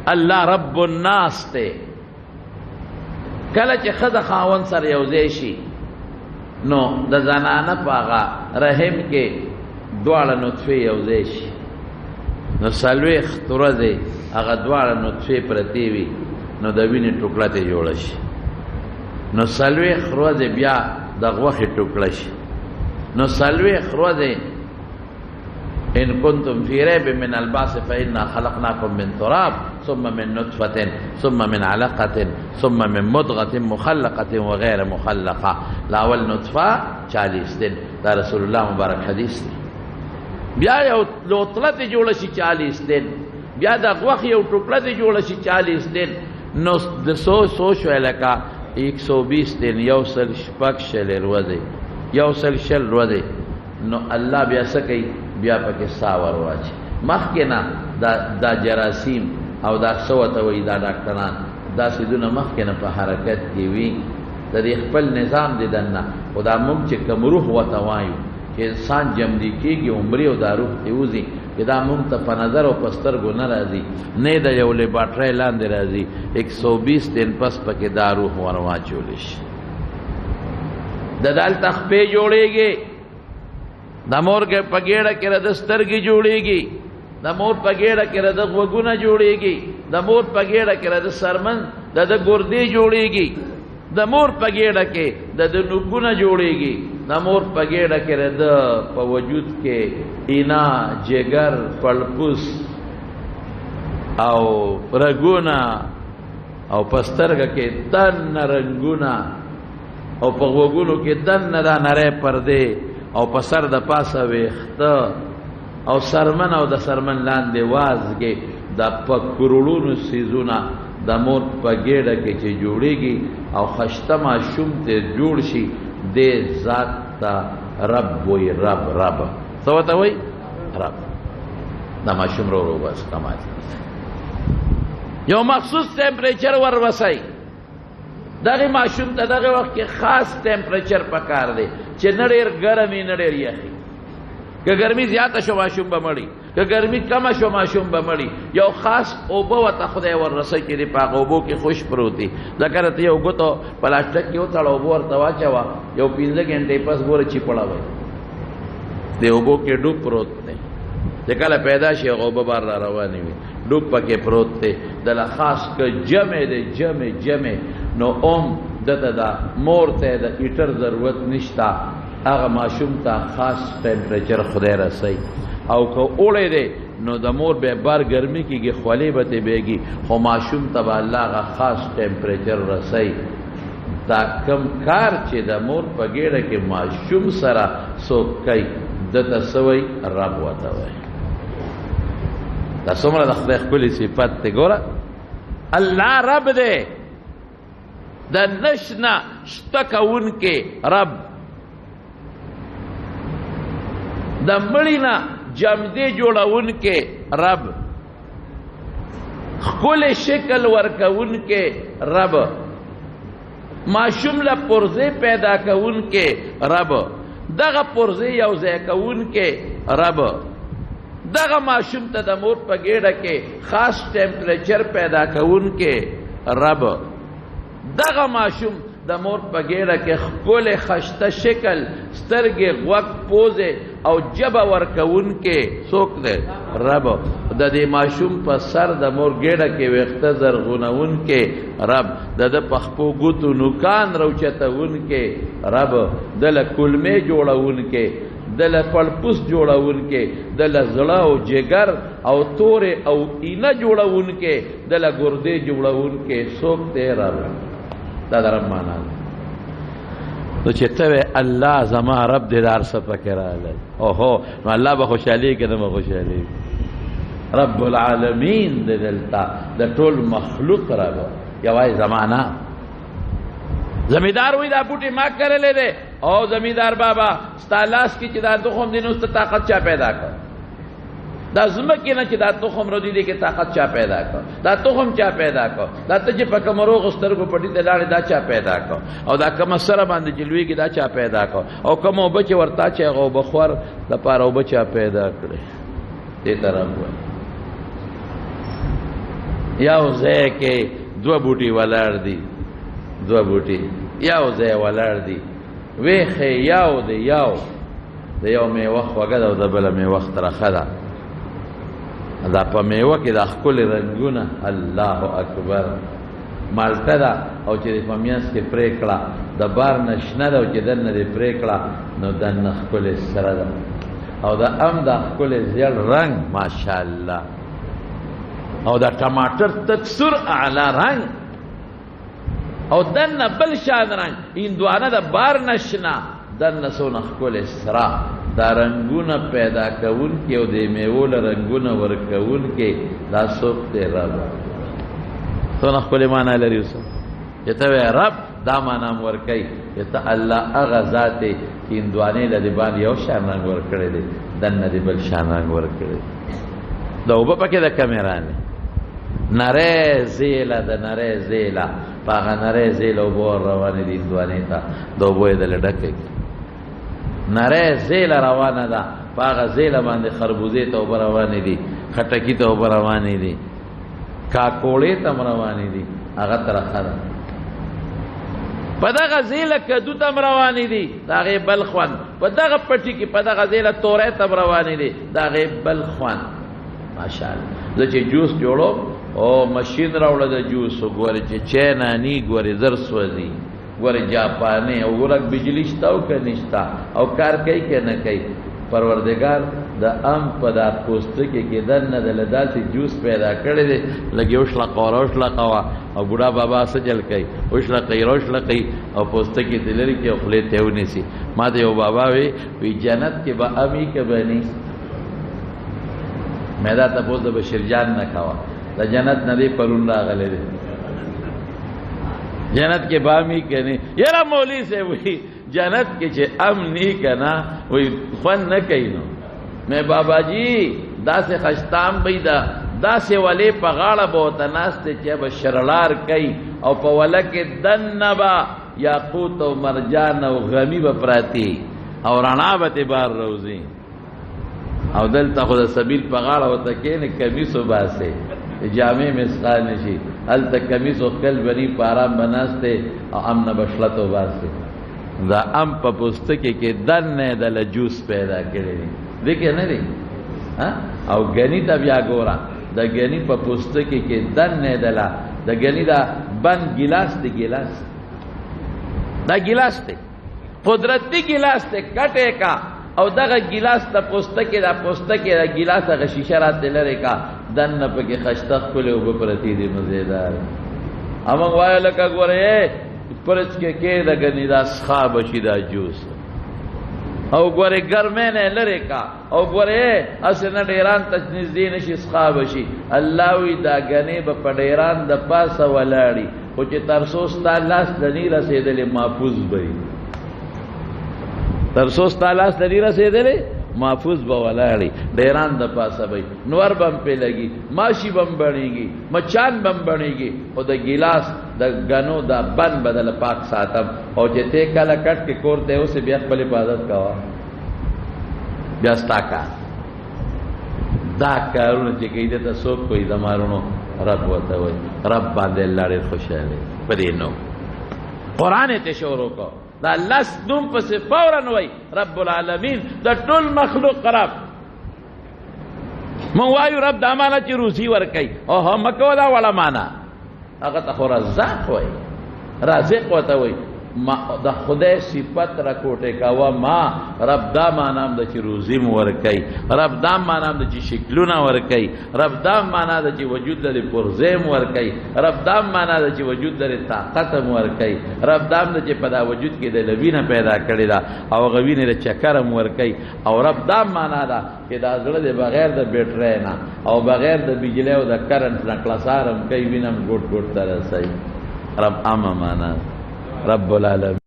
الله رب الناس دی. کله چې ښځه خاوند سره یو ځای شي نو د زنانه په هغه رحم کې دواړه نطفې یو ځای شي، نو 40 ورځې هغه دواړه نطفې پرتې وي، نو د وینې ټوکړه ترې جوړه شي، نو 40 ورځې بیا د غوښې ټوکړه شي، نو 40 ورځې إن كنتم في ريب من البعث فإنا خلقناكم من تراب ثم من نطفة ثم من علقة ثم من مضغة مخلقة وغير مخلقة. لاول نطفة 40 دن، دا رسول الله مبارک حدیث دی. بیا یو لوتله ته جوړه شي 40 دن، بیا د غوښې یو ټوکړه ته جوړه شي 40 دن، نو د سو شو لکه 120 دن، 126 ورځې، 120 ورځې. نو الله بیا څه کوي؟ بیا پکې ساه ور واچي. مخکې نه دا جراثیم او دا څه ورته وایي دا ډاکټران، دا څیزونه مخکې نه په حرکت کې وي، د دې خپل نظام دی دننه. خو دا موږ چې کوم روح ورته وایو چې انسان جمدي کېږي او مري او دا روح ترې وځي، چې دا موږ ته په نظر او په سترګو نه راځي، نه د یو لیبارټرۍ لاندې راځي. 120 دن پس پکې دا روح ور واچولی شي. د دلته خپې جوړېږي، د مور په ګېډه کې د سترګې جوړېږي، د مور په ګېډه کې د غوږونه جوړېږي، د مور په ګېډه کې د سرمن د ګردې جوړېږي، د مور په ګېډه کې د نوکونه جوړېږي، د مور په ګېډه کې د په وجود کې اینا، جګر، پړپوس او رګونه، او په سترګه کې دننه رنګونه، او په غوږونو کې دننه دا نری پردې، او په سر د پاسه ویښته، او سرمن او د سرمن لاندې وازګې، دا په کروړونو څیزونه د مور په ګېډه کې چې جوړېږي او خشته ماشوم ته جوړ شي، دې ذات ته رب وایي. رب رب څه ورته وایي؟ رب. دا ماشوم رو رو بس کمال یو مخصوص temperature ور وسایي. دغه ماشوم ته دغه وخت کې خاص temperature پکار دی چې نه ډېر ګرم وي نه ډېر یخي. که ګرمي زیاته شو ماشوم به مړي، که ګرمي کمه شو ماشوم به مړي. یو خاص اوبه ورته خدای ور رسوي چې دی په هغه اوبو کې خوش پروت دی. ځکه ته یو ګوتو پلاستیک کې وتړه، اوبه ورته واچوه، یو 5 ګنټې پس ګوره چې پړه وایي دی اوبو کې ډوب پروت دی. چې کله پیدا شي هغه اوبه بار را روانې وي، ډوب پکې پروت دی. دله خاص که جمع دی، جمع جمع، نو اوم دته دا مور ته د heater ضرورت نشته، هغه ماشوم ته خاص temperature خدای رسوي. او که اوړی دی نو د مور به بار ګرمي کېږي، خولې به ترې بهېږي، خو ماشوم ته به الله هغه خاص temperature رسوي. دا کم کار چې د مور په ګېډه کې ماشوم سره څوک کوي، ده ته څه وایي؟ رب ورته وایي. دا څومره د خدای ښکلې صفت دی. ګوره الله رب دی، د نشنه شته کوونکی رب، د مړي نه جمدې جوړوونکی رب، ښکلی شکل ورکوونکی رب، ماشوم له پرزې پیدا کوونکی رب، دغه پرزې یو ځای کوونکی رب، دغه ماشوم ته د مور په ګېډه کې خاص temperature پیدا کوونکی رب، دغه ماشوم د مور په ګېډه کې ښکلی خشته شکل، سترګې، غوږ، پوزې او ژبه ورکوونکی څوک دی؟ رب. د دې ماشوم په سر د مور ګېډه کې ویښته زرغونوونکی رب، د ده په خپو ګوتو نوکان راوچتوونکی رب، د له کولمې جوړوونکی، د له پړپوس جوړوونکی، د له زړه او جګر او تورې او اینه جوړوونکی، د له ګردې جوړوونکی څوک دی؟ رب. دا د رب معنا ده. نو چې ته وایې الله زما رب دی، دا هر څه پکې راغلل، اوهو، نو الله به خوشحالېږي که نه به خوشحالېږي؟ رب العالمین دی دلته د ټول مخلوق رب. یوازې زما نه. زمیندار وایي دا بوټی ما کرلی دی. او زمیندار بابا ستا لاس کې چې دا تخم دی نو ستا طاقت چا پیدا کړ؟ دا ځمکې نه چې دا تخم ردی دی کې طاقت چا پیدا کړ؟ دا تخم چا پیدا کړ؟ دا ته چې په کوم روغ سترګو پټي ته لاړې دا چا پیدا کړ؟ او دا کومه سره باندې چې لوېږي دا چا پیدا کړ؟ او کوم اوبه چې ورته اچوې هغه اوبه خور دپاره اوبه چا پیدا کړې؟ دې ته رب وایي. یو ځای کې دوه بوټي ولاړ دي، دوه بوټي یو ځای ولاړ دي، ویښې یو دی، یو د یو میوه خوږه ده او د بله میوه ترخه ده. دا په میوه کې دا ښکلي رنګونه، الله اکبر. مالټه ده او چې په مینځ کې پرې کړه د بار نه شنه ده، او چې دننه دې پرې کړه نو دننه ښکلې سره ده، او د ام دا ښکلی زیړ رنګ ماشاءالله، او دا ټماټر تک سور اعلی رنګ، او دننه بل شان رنګ، هندوانه د بار نه شنه، دننه څونه ښکلې سره. دا رنګونه پیدا کوونکي او د میوو له رنګونه ورکوونکي دا څوک دی؟ رب. څونه ښکلې معنا لري اوس چې ته وایې رب، دا معنا هم ورکوي چې ته الله هغه ذات دی چې هندوانې له دې باندې یو شان رنګ ورکړی دی، دننه دې بل شان رنګ ورکړی دی. دا اوبه پکې د کمې رانې، نری زیله د نری زیله، په هغه نری زیله اوبه ور روانې دي هندوانې ته، د اوبو یې دله ډکه کړي. نری زیله روانه ده، په هغه زیله باندې خربوزې ته اوبه روانې دي، خټکي ته اوبه روانې دي، کاکوړې ته هم روانې دي، هغه ترخه ده. په دغه زیله کدو ته هم روانې دي، د هغې بل خوند. په دغه پټي کې په دغه زیله تورې ته هم روانې دي، د هغې بل خوند. ماشاءالله. زه چې جوس جوړوم او ماشین راوړه د جوس، ګورې چې چینانی، ګورې زر سوځي، ګورې جاپاني، او ګوره بجلی شته او که نشته، او کار کوي که نه کوي. پروردګار د ام په دا پوستکي کې دننه د له داسې جوس پیدا کړی دی، لږ یې وشلقوه راوشلقوه، او بوډا بابا څه چل کوي، وشلقوي راوشلقوي، او پوستکي ترې لرې کړي او خولې ته یې ونیسي. ما ته یو بابا وی، وی جنت کې به ام وي که به نه؟ مې دا تپوس د بشیر جان نه کوه، د جنت نه دی پرون راغلی دی، جنت کې به ام وي که نه؟ یاره مولوي صاحب وایي جنت کې چې ام نی که نه، وایي خوند نه کوي. نو مې بابا جی داسې خشتام به ده، داسې ولې په غاړه به ورته ناست دی چې به شرړار کوي، او په وله کې دننه به یاقوت او مرجان او غمي به پراتي، او رڼا به ترې بار راوځي. او دلته خو د سبیل په غاړه ورته کښېنې، کمیس وباسې، جامې مسخا نه شي، هلته کمیس وښکل به ني، په ارام به ناست دی او ام نه به شړت وباسې. دا ام په پوستکي کې دننه یې د له جوس پیدا کړی دی، دی که نه دی؟ او ګني ته بیا ګوره، د ګني په پوستکي کې دننه یې د له د ګني دا بند ګیلاس دی، ګیلاس دا ګیلاس دی، قدرتي ګیلاس دی، کټې کا، او دغه ګیلاس ته پوستکي دا پوستکي دا ګیلاس هغه شیشه راته لرې کا، دننه پکې خشته ښکلې اوبه پرتې دي مزېدار. او موږ وایو لکه ګورې پرچ کې کېده ګني دا سخا به شي دا جوس، او ګورې ګرمۍ نه یې لرې کا، او ګورې هسې نه ډېران ته نږدې نه شي سخا به شي. الله وایي دا ګنې به په ډېران د پاسه ولاړي، خو چې تر څو ستا لاس ته نه رسېدلې محفوظ به وي، تر څو ستا لاس ته نه رسېدلې محفوظ به ولاړي، ډېران د پاسه به وي، نور به هم پرې لګي، ماشي به هم بڼېږي، مچان به هم بڼېږي، خو د ګیلاس د ګنو دا بند به دله پاک ساتم. او چې ته کله کټ کې کور ته اوسې بیا خپل حفاظت کوه، بیا ستا کار. دا کارونه چې کوي ده ته څوک وایي؟ زما وروڼو رب ورته وایي، رب باندې الله ډېر خوشحاله دی په دې نوم. قرآن یې ته شروع کړو، دا لس نوم پسې فوراً وایي رب العالمین، د ټول مخلوق رب. مونږ وایو رب دا معنا چې روزي ورکوي، او هم مه کوه دا وړه معنا، هغه ته خو رزاق وایي، رازق ورته وایي. ما د خدای صفت راکوټې کوه ما، رب دا معنا هم ده چې روزي مو ورکوي، رب دا معنا هم ده چې شکلونه ورکوي، رب دا معنا ده چې وجود لري پرزې هم ورکوي، رب دا معنا ده چې وجود لري طاقت هم ورکوي، رب دا هم ده چې په دا وجود کې د لوینه پیدا کړې ده او هغه وینې د چکر هم ورکوي، او رب دا معنا ده چې دا زړه دې بغیر د بیټرۍ نه او بغیر د بجلی او د کرنټ نه کلسار هم کوي، وینه هم ګوټ ګوټ ته رسوي. رب عامه معنا رب العالمین.